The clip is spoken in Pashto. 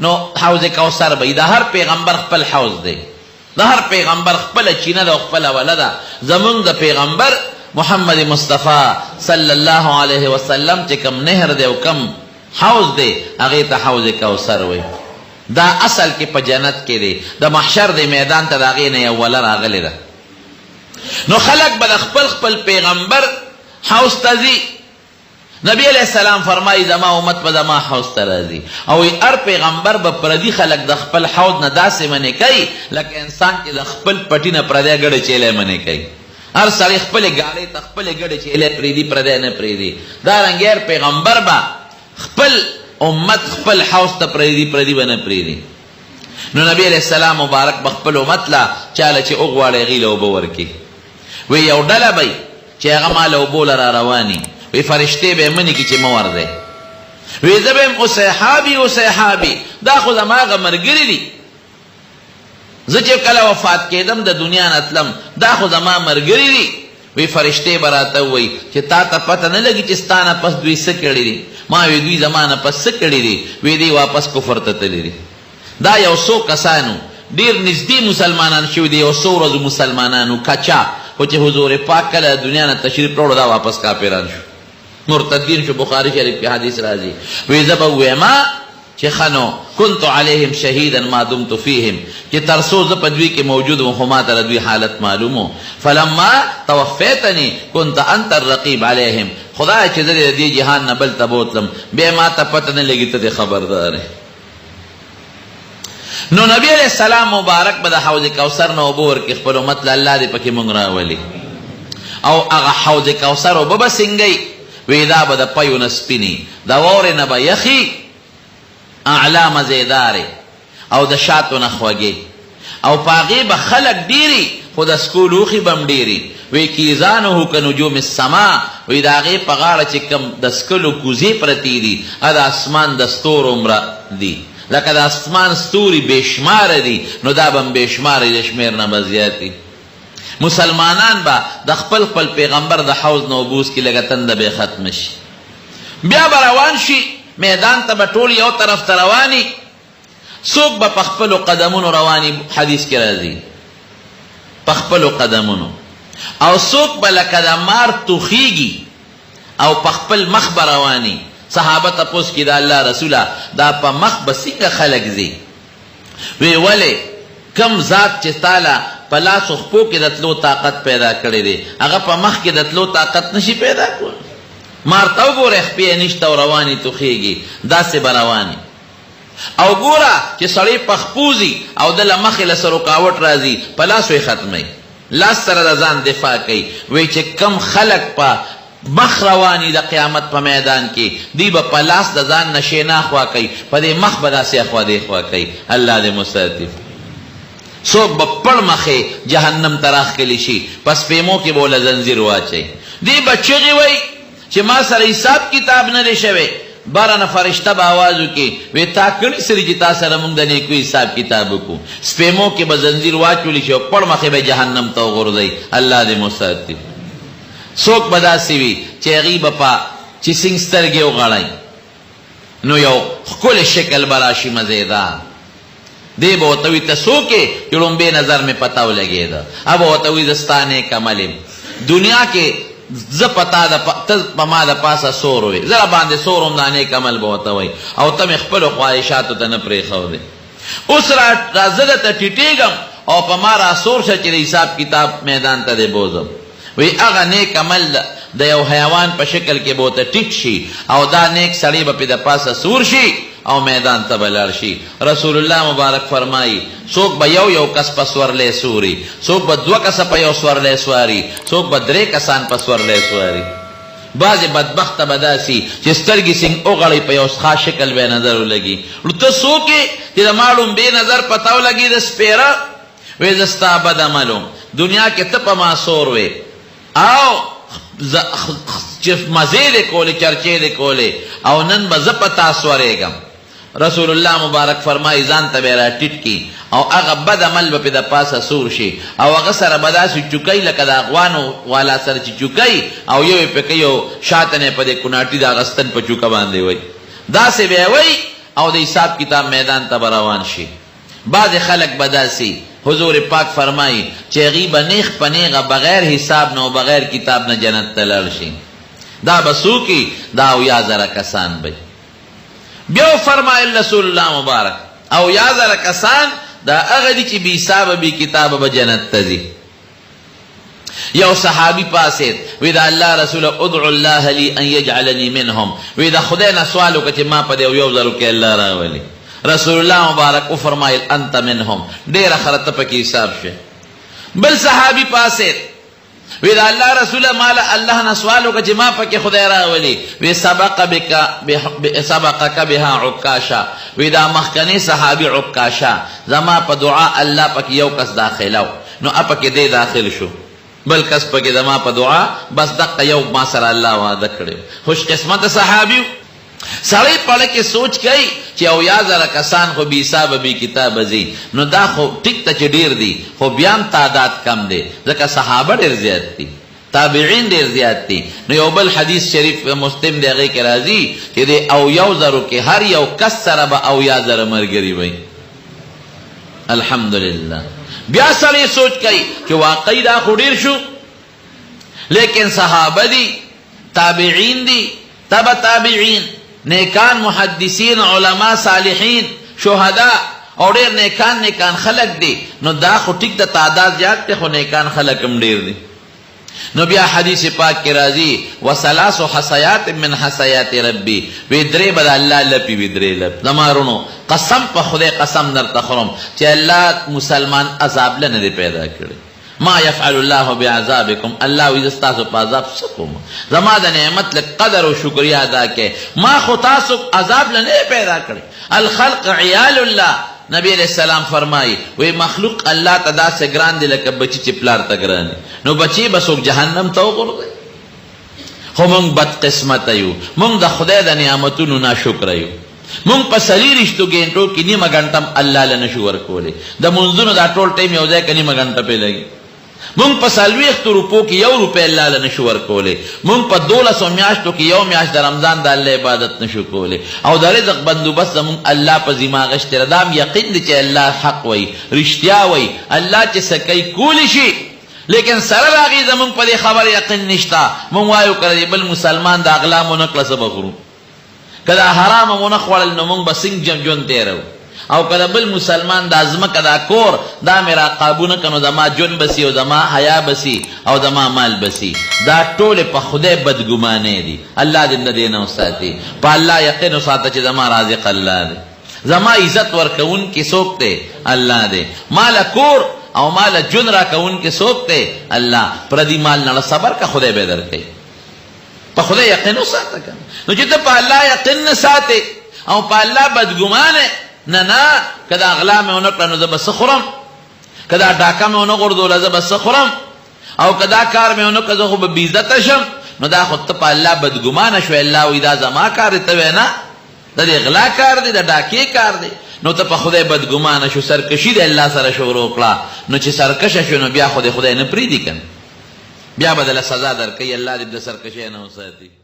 نو حوض کوثر به وي. د هر پیغمبر خپل حوض دی، د هر پیغمبر خپله چینه ده او خپله وله ده. زمونږ د پیغمبر محمد مصطفی صلی الله علیه وسلم چې کوم نهر دی او کوم حوض دی هغې ته حوض کوثر وایي. دا اصل کې په جنت کې دی، د محشر دې میدان ته د هغې نه یو وله راغلې ده. نو خلک به د خپل خپل پیغمبر حوض ته ځي. نبی علیه السلام فرمايي، زما امت به زما حوض ته راځي او وایي هر پیغمبر به پردي خلک د خپل حوض نه داسې منع کوي لکه انسان چې د خپل پټي نه پردی ګړی چیلی منع کوي. هر سړی خپلې ګاړۍ ته خپلې ګړې چیلی پرېږدي، پردی نه پرېږدي. دارنګه هر پیغمبر به خپل امت خپل حوض ته پرېږدي، پردي به نه پرېږدي. نو نبی علیه السلام مبارک به خپل امت له چاله چې وغواړي هغوی له اوبه ورکړي. وایي یو ډله به وي چې هغه ما له اوبو له رارواني وي، فرشتې به یې منې کړي چې مه ورځئ. وي زه به یم اصحابي اصحابي، دا خو زما هغه ملګري دي، زه چې کله وفات کېدم د دنیا نه تلم، دا خو زما ملګري دي. وي فرشتې به راته ووایي چې تا ته پته نه لګي چې ستا نه پس دوی څه کړي دي؟ ما وی دوی زما نه پس څه کړي دي؟ وی دوی واپس کفر ته تللي دي. دا یو څو کسان وو، ډېر نږدې مسلمانان شوي دي، یو څو ورځو مسلمانان وو، کچا، خو چې حضور پاک کله د دنیا نه تشریف راوړو دا واپس کافران شو، مرتدین شو. بخاري شریف کې حدیث راځي، وی زه به ووایم چې ښه نو کنت علیهم شهیدا ما دمت فیهم، چې تر څو زه په دوی کې موجود وم خو ماته د دوی حالت معلوم و، فلما توفیتنی کنت انت الرقیب علیهم، خدایه چې زه دې د دې جهان نه بل ته بوتلم بیا ماته پته نه لګي ته دې خبردار یې. نو نبی علیه السلام مبارک به د حوض کوثر نه اوبه ورکړي خپل امت له، الله دې پکې مونږ راولي. او هغه حوض کوثر اوبه به څنګه وي؟ وی دا به د پیو نه سپینې، د واورې نه به یخې، اعلی مزېدارې او د شاتو نه خوږې، او په هغې به خلک ډېر وي خو د سکو لوښي به هم ډېر وي. وی کیزانه کنجوم السماء، وی د هغې په غاړه چې کوم د څکلو کوزې پرتې دي هغه د اسمان د ستورو عمره دي، لکه د اسمان ستوري بې شماره دي نو دا به هم بې شماره وي، د شمېر نه به زیات وي. مسلمانان به د خپل خپل پیغمبر د حوض نه اوبه وڅکي، لږه تنده به یې ختمه شي. بیا به روان شي میدان ته به ټول یو طرف ته روان وي، څوک به په خپلو قدمونو روان وي، حدیث کې راځي په خپلو قدمونو، او څوک به لکه د مار توخیږي او په خپل مخ به روان وي. صحابه تپوس کوي د الله رسوله دا په مخ به څنګه خلک ځي؟ وی ولې؟ کوم ذات چې تاله په لاس او خپو کې د تلو طاقت پیدا کړی دی هغه په مخ کې د تلو طاقت نشي پیدا کولی؟ مار ته وګوره خپې یې نشته او روانې توخیږي، داسې به روانې. او ګوره چې سړی په خپو ځي او ده له مخې له څه رکاوټ راځي په لاسو یې ختموي، لاس سره د ځان دفاع کوي. وایي چې کوم خلک په مخ روان وي د قیامت په میدان کې دوی به په لاس د ځان نه شی نه اخوا کوي، په دې مخ به داسې اخوا دېخوا کوي. الله دې مو ساتي. څوک به پړ مخې جهنم ته راښکل شي، په سپېمو کې به ورله ځنځیر واچوي، دوی به چغې وهي چې ما سره حساب کتاب نه دی شوی، بره نه فرشته به اواز وکړي، وې تا کړي څه دي چې تا سره مونږ د نیکو حساب کتاب وکړو؟ سپېمو کې به ځنځیر واچول شي او پړ مخې به جهنم ته وغورځوي، الله دې مو ساتي. څوک به داسې وي چې هغوی به په چې څنګ سترګې وغړوي نو یو ښکلی شکل به راشي مزېدار، دی به ورته وایي ته څوک یې چې ړومبی نظر مې په تا ولګېده؟ هغه به ورته وایي زه ستا نیک عمل یم، دنیا کې زه په تا د ته په ما د پاسه سور وې، زه راباندې سور وم، دا نیک عمل به ورته وایي او ته مې خپلو خواهشاتو ته نه پرېښودې، اوس را زه درته ټیټېږم او په ما را سور شه چې د حساب کتاب میدان ته دې بوځم. وي هغه نېک عمل د یو حیوان په شکل کې به ورته ټیټ شي او دا نېک سړی به پرې د پاسه سور شي او میدان ته به لاړ شي. رسول الله مبارک فرمايي، څوک به یو یو کس په سورلی سوري، څوک به دوه کسه په یو سورلی سواري، څوک به درې کسان په سورلی سواري. بعضې بدبخته به داسې چې سترګې څنګ وغړوي په یو ښه شکل به یې نظر ولګي، ته څوک یې چې د ما ړومبی نظر په تا ولګېده سپېره؟ وې زه ستا بد عمل وم، دنیا کې ته په ما سور وې او چې مزې دې کولې، چرچې دې کولې او نن به زه په تا سورېږم. رسول الله مبارک فرمایي، ځان ته به یې راټیټ کړي او هغه بد عمل به پرې د پاسه سور شي او هغه سره به داسې چوکوي لکه د اغوانو والا سره چې چوکوي او یو یې پرې کوي او شاته نه یې په دې کوناټي د هغه ستن په چوکه باندې وهي، داسې به یې وهي. او د حساب کتاب میدان ته به روان شي. بعضې خلک به داسې حضور پاک فرمايي چې هغوی به نېغ په نېغه بغیر حساب نه او بغیر کتاب نه جنت ته لاړ شي. دا به څوک وي؟ دا 70,000 کسان به وي. بیا وفرمایل رسول الله مبارک 70,000 کسان دا هغه دي چې بې حسابه بې کتابه به جنت ته ځي. یو صحابي پاڅېد، وی د الله رسوله ادع الله لي ان يجعلني منهم، وی د خدای نه سوال وکړه چې ما په دې اویو زرو کې الله راولي. رسول الله مبارک وفرمایل انت منهم، ډېره ښه ته پکې حساب شوې. بل صحابي پاڅېد، وی د الله رسوله ما له الله نه سوال وکړه چې ما پکې خدای راولي. وی سبق بک سبقک بها عکاشه، وی دا مخکنی صحابي عکاشه زما په دعا الله پکې یو کس داخلو نو اپکې دی داخل شو بل کس پکې زما په دعا بس دقه یو ما سره الله وعده کړې خوش قسمت صحابي سړی پړه کې سوچ کوي چې 70,000 کسان خو بې حسابه بې کتابه ځي نو دا خو ټیک ته چې ډېر دي خو بیا هم تعداد کم دی ځکه صحابه ډېر زیات دي تابعین ډېر زیات دي نو یو بل حدیث شریف مسلم دی هغې کې راځي چې د 70,000 کې هر یو کس سره به 70,000 ملګري وي الحمدلله بیا سړی سوچ کوي چې واقعي دا خو ډېر شو لیکن صحابه دي تابعین دي تبع تابعین نیکان محدثین علما صالحین شهدا او ډېر نیکان نیکان خلک دي نو دا خو ټیک د تعداد زیات دی خو نیکان خلک هم ډېر دي نو بیا حدیث پاک کې راځي وثلاث حصیات من حصیات ربي وی درې به د الله لپي وي درې لپ زما وروڼو قسم په خدای قسم درته خورم چې الله مسلمان عذاب له نه دی پیدا کړی ما يفعل الله بعذابکم الله وی زه ستاسو په عذاب څه کوم زما د نعمت لږ قدر او شکریا ادا کړئ ما خو تاسو عذاب له نه پیدا کړی الخلق عیال الله نبی علیہ السلام فرمایي وی مخلوق الله ته داسې ګران دی لکه بچی چې پلار ته ګران دی نو بچی به څوک جهنم ته وغورځوي خو مونږ بد قسمته یو مونږ د خدای د نعمتونو ناشکره یو مونږ په څلېرویشتو ګنټو کې نیمه ګنټه هم الله له نشو ورکولی د مونځونو دا ټول ټایم یو ځای که نیمه ګنټه پرې لګي مونږ په څلوېښتو روپو کې یو روپۍ الله له نشو ورکولی مونږ په دولسو میاشتو کې یو میاشت د رمضان د الله عبادت نشو کولی او د رزق بندوبست زمونږ الله په ذمه اخیستی ده دا هم یقین دی چې الله حق وایي رښتیا وایي الله چې څه کوي کولی شي لیکن سره د هغې زمونږ په دې خبره یقین نشته مونږ وایو که د بل مسلمان دا غلا مو نه کړه څه به خورو که دا حرامه مو نه خوړل نو مونږ به څنګه ژوند تېروو او که د بل مسلمان دا ځمکه دا کور دا مې را قابو نه کړ نو زما ژوند به سي او زما حیا به سي او زما مال به سي دا ټولې په خدای بدګمانۍ دي الله دې د دې نه وساتي په الله یقین وساته چې زما رازق الله دی زما عزت ورکوونکی څوک دی الله دی ما له کور او ما له ژوند راکوونکی څوک دی الله پردي مال نه صبر که خدای به درکوي په خدای یقین وساته کنه نو چې ته په الله یقین نه ساتې او په الله بدګمانه نه نه که دا غلا مې ونه کړه نو زه به څه خورم که دا ډاکه مې ونه غورځوله زه به څه خورم او که دا کار مې ونه کړ زه خو به بېعزته شم نو دا خو ته په الله بدګمانه شوې الله وایي دا زما کار دی ته وایې نه د دې غلا کار دی د ډاکې کار دی نو ته په خدای بدګمانه شو سرکشي د الله سره شروع کړه نو چې سرکشه شو نو بیا خو دې خدای نه پرېږدي که نه بیا به دله سزا درکوي الله دې د سرکشۍ نه وساتي.